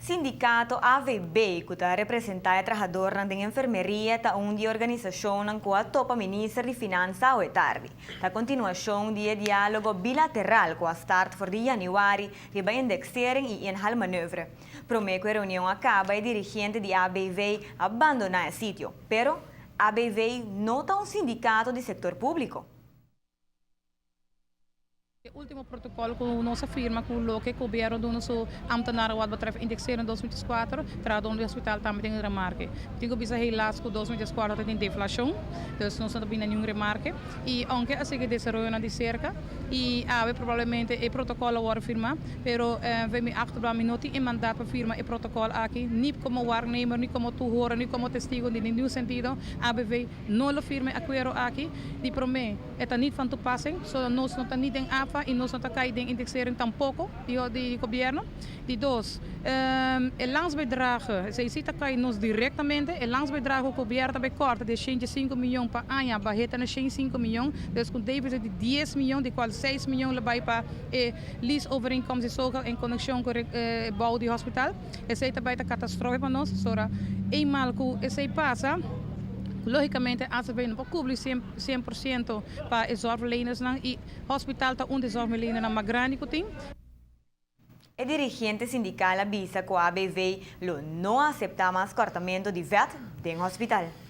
Sindicato AVB, cu ta representa e trahadornan den enfermeria, ta un di e organisacionnan cu a topa Minister di Finansa awe tardi. Ta continuacion di e dialogo bilateral cu a start for di januari riba indexering y inhaalmanoeuvre. Prome cu e reunion a caba, e dirigente di ABV a bandona e sitio. Pero ABV no ta un sindicato di sector publico. E ultimo protocol cu nos a firma cu loke gobierno duna su ambtenaar wat betreft indexeren 2004, trahador di hospital tambe tin remarke. Tin cu bisa helaas cu 2004 tin deflacion, dus nos no ta bini ningun remarke. Y aunke a sigui desaroyo di cerca y awe probablemente e protocol a wordo firma, pero ve mi achterblad mi no tin e mandato pa firma e protocol aki, ni como waarnemer, ni como toehoorder, ni como testigo, ni ningun sentido. ABV no lo firma e acuerdo aki. Di prome, e ta niet van toepassing, so nos no ta ni den AFA y nos no ta cay den indexering tampoco di gobierno. Di dos, e landsbijdrage, esey si ta cay nos directamente, e landsbijdrage cu gobierno ta bay corta di 105 miyon pa aña, baheta na 105 miyon, dus cu deficit di 10 miyon, di cual 6 miyon lo bay pa e leaseovereenkomst di Sogal en conexion cu e bouw di hospital. Esey ta bay ta catastrofe pa nos, sora eenmaal cu esey pasa, logicamente AZV no por cubri 100% pa e zorgverlenersnan y hospital ta un di zorgverlenernan mas grandi cu tin. E dirigente sindical a bisa cu ABV lo no acepta mas cortamento di vet den hospital.